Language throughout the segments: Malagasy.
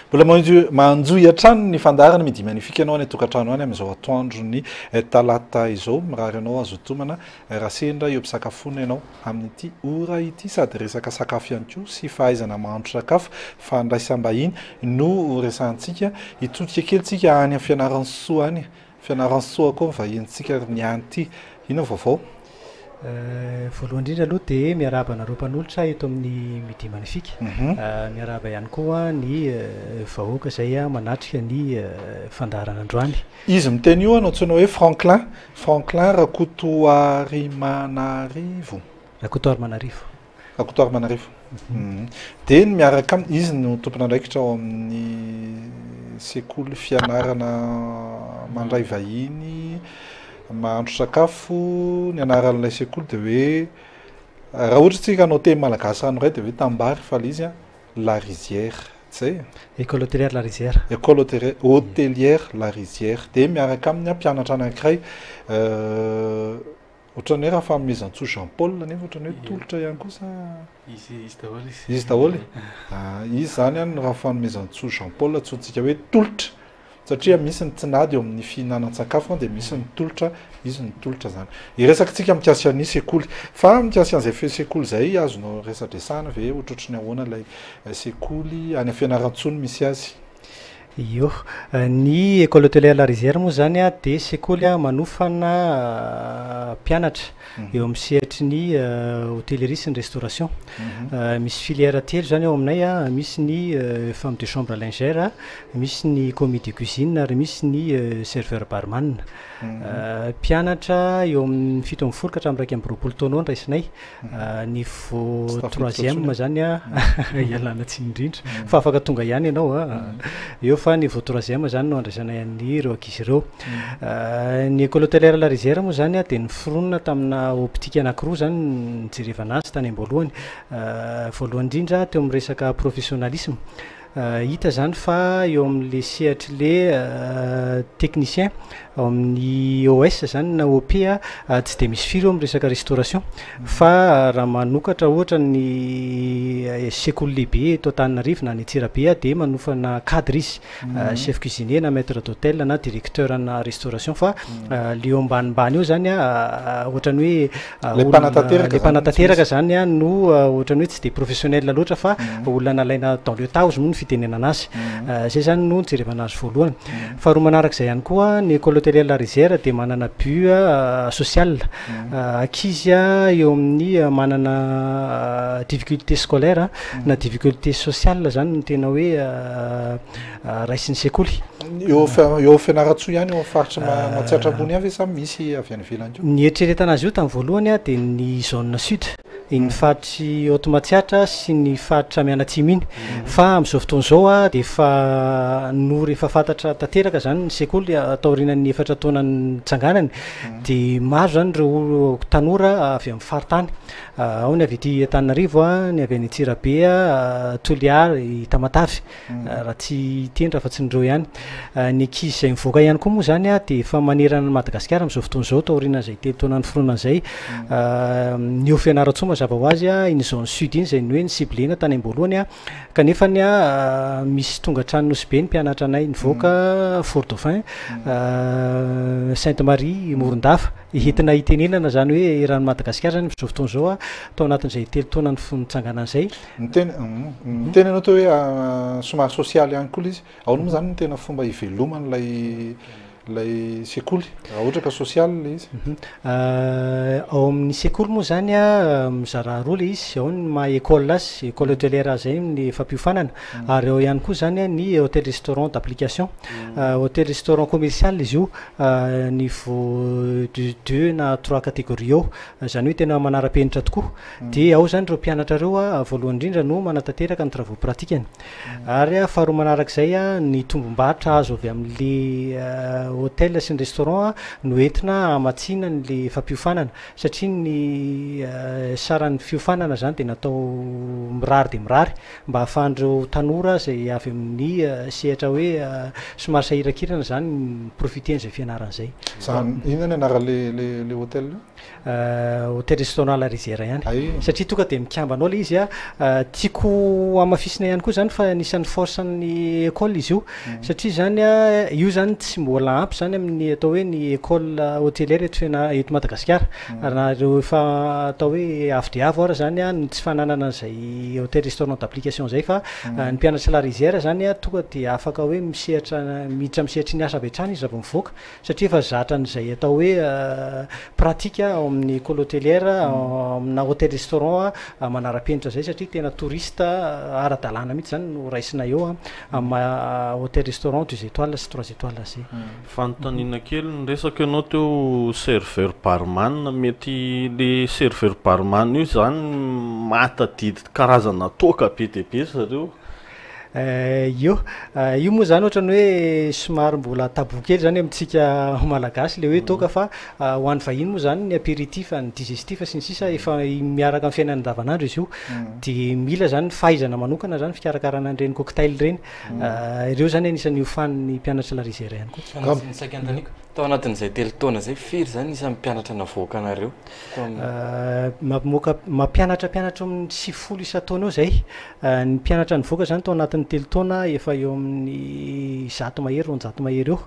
Mbola manjohy hatrany ny fandaharana Midi Magnifique ianao any an-tokantrano any amin'izao atoandron'ny talata izao. Mirary anao hazoto tomana raha sendra eo am-pisakafoana ianao amin'ity ora ity. Sady resaka sakafo ihany koa sy fahaizana mahandro sakafo, fandraisam-bahiny no resahantsika. Hitodika kely tsika any Fianarantsoa any. Fianarantsoa koa ny vahinintsika ry niany ity. Inona ny vaovao? Voalohany indrindra aloha dia miarahaba anareo mpanolotra eto amin'ny Midi Magnifique. Miarahaba ihany koa ny vahoaka izay manatrika ny fandaharana androany. Izy miteny io no antsoina hoe Franklin, Franklin Rakotoarimanarivo. Rakotoarimanarivo. Rakotoarimanarivo. Dia ny miaraka aminy, izy no tompon'andraikitra ao amin'ny sekoly fianarana mandray vahiny, mahandro sakafo, ny anaran'ilay sekoly dia hoe, raha ohatra isika hanao teny malagasy ranoiray dia hoe Tambary fa ilay izy an, La Rizière, tsy izay? École hôtelière La Rizière. École hôtelière La Rizière. Dia miaraka aminy an, mpianatra anankiray, Ohatran'ny hoe Rafanomezantsoa Jean Paul nefa ohatran'ny hoe Tolotra ihany koa sa? Izy izy daholo izy. Izy daholo e? Ah, izy izany an Rafanomezantsoa Jean Paul antsointsika hoe Tolotra satria misy ny tinady eo amin'ny fihinanan-tsakafo an dia misy ny tolotra, izy no tolotra izany. Hiresaka-tsika mikasika ny sekoly. Fa mikasika an'izay fe sekoly izay azonao resadresahana ve ohatrohatry ny ahoana ilay sekoly any Fianarantsoa no misy azy? Io. Ny École hôtelière La Rizière moa izany dia sekoly manofana mpianatra eo amin'ny sehatry ny hôtellerie sy ny restauration. Misy filière telo izany ao aminay, misy ny femme de chambre lingère, misy ny commis de cuisine ary misy ny serveur barman. Mpianatra eo amin'ny 17 ka hatramin'ny 21 taona eo no raisinay. Niveau troisième zany a, ialana tsiny indrindra fa afaka tonga ihany ianao a, eo fa niveau troisième zany no andraisanay an'ireo ankizy ireo. Ny école hôtelière La Rizière moa zany a dia noforonina tamina optique anankiroa zany nijerevana azy tany am-boalohany. Voalohany indrindra teo amin'ny resaka professionnalisme, Hita izany fa eo amin'le sehatr'le technicien ao amin'ny OS izany na OP tsy dia misy firy eo amin'ny resaka restauration fa raha manokatra ohatra ny sekoly lehibe eto Antananarivo na any Antsirabe dia manofana cadre izy, chef cuisinier na maitre d'hotel na directeur ana restauration fa le eo ambanimbany eo izany ohatran'ny hoe Le mpanatanteraka Le mpanatanteraka zany an no ohatran'ny hoe tsy dia professionnel loatra fa olona nalaina dans le tas ozy moa ny fitenenana azy. Zay zany no nijerevana azy voalohany. Faharoa manarak'izay ihany koa ny école hôtelière La Rizière dia manana but social. Ankizy eo amin'ny manana difficulté scolaire na difficulté sociale zany no tena hoe raisin'ny sekoly. Eo eo Fianarantsoa ihany, eo amin'ny faritra Matsiatra Ambony ihany ve sa misy avy any ivelany koa? Ny nieritreretana azy io tamin'ny voalohany dia ny zone sud, iny faritr'i Haute Matsiatra sy ny faritra mianatsimo iny. Fa amin'izao fotoana izao dia efa noho rehefa fantatra tanteraka izany ny sekoly taorian'ny efatra taona nitsanganany dia maro izany ireo tanora avy amin'ny faritany. Ao ny avy aty Antananarivo, ny avy any Antsirabe, Toliara, Tamatave. Raha tsy hiteny afa-tsy ny ireo ihany. Ny ankizy izay mivoaka ihany koa moa izany dia efa manerana an'i Madagasikara amin'izao fotoana izao taorian'izay 3 taona niforonana izay. Ny eo Fianarantsoa mazava ho azy, iny zone sud iny izay ny hoe ni-ciblena tany am-boalohany kanefa misy tonga hatrany Nosy Be ny mpianatra anay nivoaka, Fort Dauphin, Sainte Marie, Morondava. Entina hitenenana izany hoe eran'i Madagasikara izany amin'izao fotoana izao tao anatin'izay 3 taona nitsanganana izay. Niteny niteny ianao teo hoe somary sosialy ihany koa ilay izy. Ahoana moa izany no tena fomba iveloman'ilay ilay sekoly raha ohatra ka sosialy ilay izy? Ao amin'ny sekoly moa izany an, mizara roa ilay izy, ao ny maha école azy, école hôtelière izay ny fampiofanana, ary ao ihany koa izany ny hôtel restaurant d'application. Hôtel restaurant commercial izy io, niveau de deux na trois catégories eo, izany hoe tena manara-penitra tokoa. Dia ao izany ireo mpianatra ireo voalohany indrindra no manatanteraka ny travaux pratiques-ny. Ary faharoa manarak'izay ny tombom-barotra azo avy amin'le hôtel sy ny restaurant no entina hamatsiana an'le fampiofanana satria ny saran'ny fiofanana zany de natao mirary de mirary mba ahafahan'ireo tanora zay avy amin'ny sehatra hoe somary sahirankirana zany mi-profiter an'izay fianarana zay. Zany inona ny anaran'le le le hôtel io? Hôtel restaurant La Rizière ihany. Ay. Satria tonga de mikambana ao le izy a. Tiako hamafisina ihany koa zany fa anisan'ny force ny école izy io satria zany a io zany tsy mbola ampy zany amin'ny atao hoe ny école hôtelière eto fiana- eto Madagasikara. Na ireo efa atao hoe avo de avo ara zany a ny tsy fananana an'izay hôtel restaurant d'application zay, fa ny mpianatra La Rizière zany a tonga de afaka hoe misehatra, miditra amin'ny sehatry ny asa avy hatrany izy raha vao mivoaka satria efa zatra an'izay atao hoe pratique ao amin'ny école hôtelière amina hôtel restaurant manara-penitra zay, satria tena touriste ara-dalàna mihitsy zany no raisina eo a amin'ny maha hôtel restaurant deux étoiles sy trois étoiles zay. Fanontaniana kely, ny resaka ianao teo serveur barman, mety le serveur barman io zany mahatadidy karazana toaka be dia be zareo? Io io moa zany ohatrany hoe somary mbola tabou kely zany amintsika malagasy le hoe toaka, fa ho an'ny vahiny moa zany ny apéritif, ny digestif sy ny sisa efa miaraka amin'ny fiainana andavanandro izy io, de mila zany fahaizana manokana zany fikarakarana an'ireny cocktail ireny. Ireo zany anisan'ny hofanin'ny mpianatra La Rizière ihany koa. Ny saika anontaniako, tao anatin'izay 3 taona zay, firy zany isan'ny mpianatra navoaka anareo? Mamoaka mampianatra mpianatra eo amin'ny 90 isan-taona eo zay. Ny mpianatra nivoaka zany tao anatin'ny 3 taona efa eo amin'ny 100 mahery, 200 mahery eo,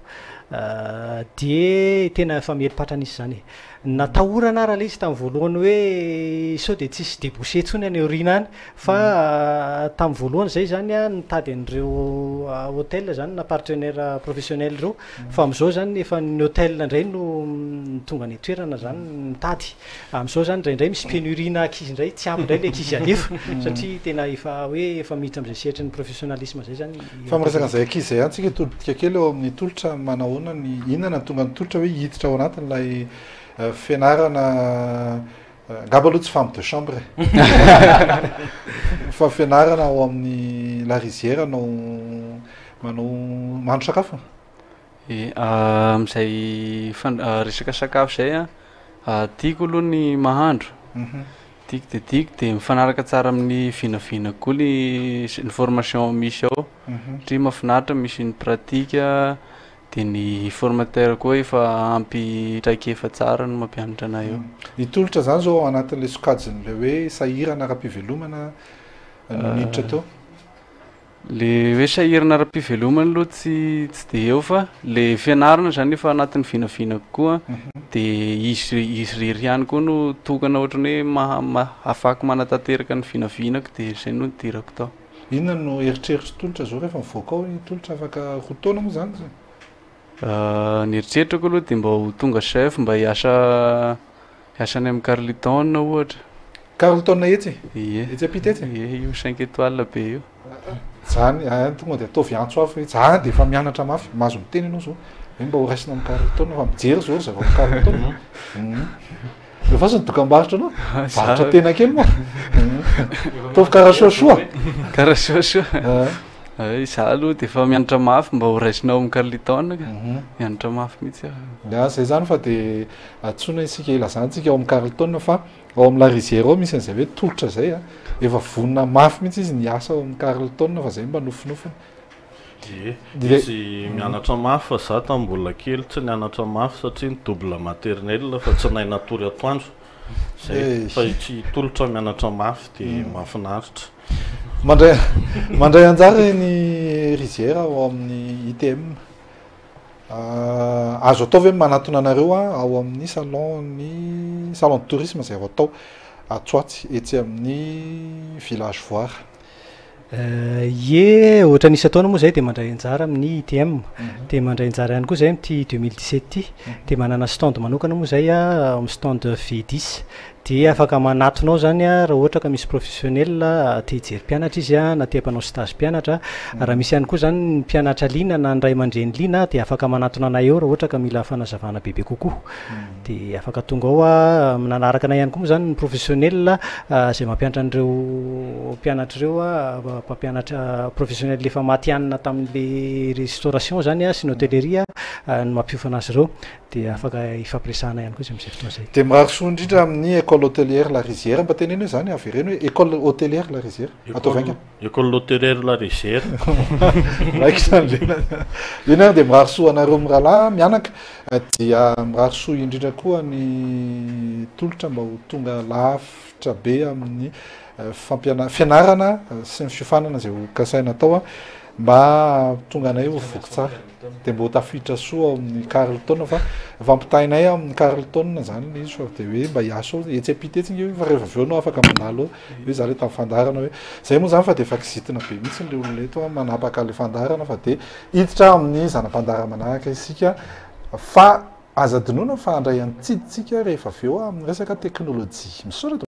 de tena efa mieli-patrana izy zany e. Natahorana ara le izy tamin'ny voalohany hoe sao de tsisy débouché intsony any aoriana any, fa tamin'ny voalohany zay zany a nitady an'ireo hôtel zany na partenaire professionnel ireo, fa am'izao zany efa ny hôtel indray no tonga any an-toerana zany mitady. Am'izao zany indraindray misy pénurie na ankizy indray, tsy ampy indray le ankizy alefa satria tena efa hoe efa miditra am'izay sehatry ny professionnalisme zay zany. Fa miresaka an'izay ankizy zay ihany tsika, hitodika kely eo amin'ny tolotra. Manahoana ny inona no tonga ny tolotra hoe hiditra ao anatin'ilay fianarana? Angamba aloha tsy femme de chambre fa fianarana ao amin'ny La Rizière no manao mahandro sakafo. E, am'izay fan- resaka sakafo zay a, tiako aloha ny mahandro. Tiako de tiako, de mifanaraka tsara amin'ny vinavinako koa ny formation misy ao satria mahafinaritra, misy ny pratique, de ny formateur koa efa ampy traikefa tsara no mampianatra anay eo. Ny tolotra zany zao ao anatin'le sokajin'le hoe sahirana ara-pivelomana no niditra teo? Le hoe sahirana ara-pivelomana aloha tsy de eo, fa le fianarana zany efa anatin'ny vinavinako koa, de izy rery ihany koa no tokana ohatrany hoe maha ahafahako manatanteraka ny vinavinako, de zay no nidirako tao. Inona no eritreritry tolotra zao rehefa mivoaka ao ny tolotra afaka 2 taona moa zany zay? Ny eritreritrako aloha de mba ho tonga chef, mba hiasa any amin'ny Carlton ohatra. Carlton etsy? Ie. Etsy ampita etsy? Ie, io cinq étoiles be io. Zany tonga de ataovy antso avy hoe za de efa mianatra mafy, mahazo miteny ianao zao hoe mba ho raisina amin'ny Carlton fa mijery zao ry zareo amin'ny Carlton. Efa ny dokam-barotra anao varotra tena kely moa ataovy karaha soasoa. Karaha soasoa. Za aloha de efa mianatra mafy mba ho raisina ao amin'ny Carlton ka. Mianatra mafy mihitsy aho. Ya, zay zany fa de antsoina isika ilazantsika ao amin'ny Carlton, fa ao amin'ny La Rizière ao misy an'izay hoe tolotra zay a efa vonona mafy mihitsy izy ny asa ao amin'ny Carlton, fa zay mba nofinofiny. Ie, izy mianatra mafy, fa za tamin'ny mbola kely tsy nianatra mafy satria ny double maternelle fa tsy nahay natory atoandro zay, fa tsy tolotra mianatra mafy de mahafinaritra. Mandray anjara ny Rizière ao amin'ny ITM. Azo atao ve manatona anareo a ao amin'ny salon, ny salon de tourisme zay ao atao atsoatsy etsy amin'ny Village Voara? Ie, ohatra ny isan-taona moa zay de mandray anjara amin'ny ITM, de mandray anjara ihany koa zay am'ty 2017 ty, de manana stand manokana moa zay a amin'ny stand V10. Dia afaka manatona ao zany a, raha ohatra ka misy professionnel te hijery mpianatra izy a, na te hampanao stage mpianatra. Raha misy ihany koa zany ny mpianatra liana na ny ray aman-dreny liana dia afaka manatona anay eo raha ohatra ka mila fanazavana bebe kokoa. Dia afaka tonga ao a, nanaraka anay ihany koa moa zany ny professionnel izay mampianatra an'ireo mpianatra ireo a, mpampianatra professionnel efa matihanina tamin'le restauration zany a sy ny hôtellerie no mampiofana azy ireo. Dia afaka hifampiresahana ihany koa izy amin'izay fotoana izay. Dia mirary soa indrindra amin'ny École Hôtelière La Rizière. Mba teneno hoe izany, avereno hoe École Hôtelière La Rizière. Ataovy haingana. École Hôtelière La Rizière. Raikitra ny lelana. Eny ary dia mirary soa anareo mirahalahy mianaka. Dia mirary soa indrindra koa ny tolotra mba ho tonga lavitra be amin'ny fampiana- fianarana sy ny fiofanana izay ho kasaina atao mba hahatonga anay ho voky tsara. Dia mba ho tafiditra soa ao amin'ny Carlton fa efa ampitahainay amin'ny Carlton izany ilay izy fa dia hoe mba hiasa ao etsy ampita etsy nge hoe fa rehefa avy eo anao afaka mandalo eo hoe za le tamin'ny fandaharana hoe zay moa izany fa dia efa kizitina be mihitsy ilay olona eto an manapaka ilay fandaharana fa dia hiditra amin'ny zana-pandaharana manaraka isika fa aza adinoina fa handray antsidi-tsika rehefa avy eo amin'ny resaka teknolojia. Misaotra.